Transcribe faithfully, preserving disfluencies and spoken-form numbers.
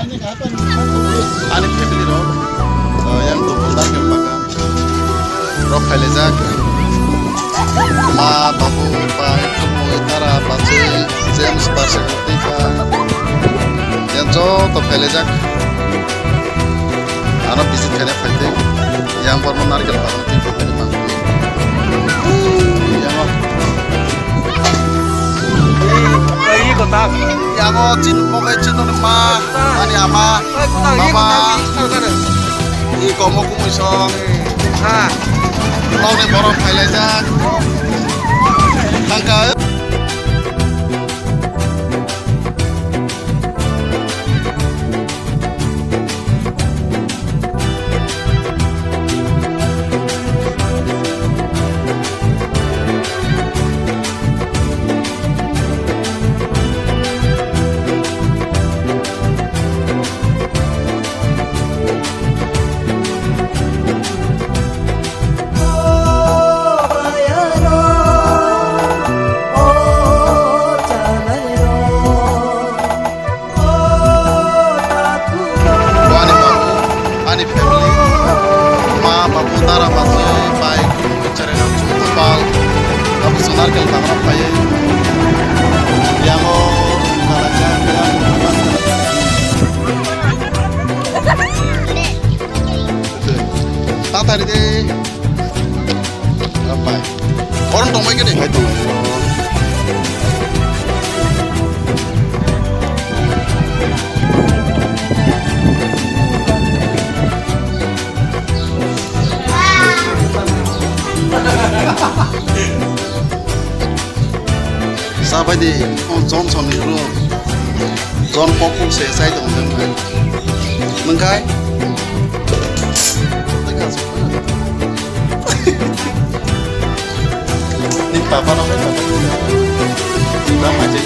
Ani family rok, uh, yang dukundar ke bagan. Rok khailajak. Ma, babu, bai, tumui, tara, bachwi, James, Barsa, Kutika. Yang joto khailajak. Ano visit khaina phaitwi. Yang borno narikal bagwi twi phaitwi mangpili. Yang o. Yang o chin mokai chin ma. Ani ama. Baba. I komo kumui song. Nokni borok phailaijak. Thangkha. Ani babu, ani family, ma, babu, dara, bachwi, bai, kunu, chereng, chwng, bupal, abo sonar kel tangra phaiwi. Yang o, kalacha, yang o, tatari de. Bai. Oron tongbai kene. Bai tongbai. Sabai di, oh, Johnson ni bro. John Pop se sai tong jang bai. Mengkai? Ni papa no. Ni papa no.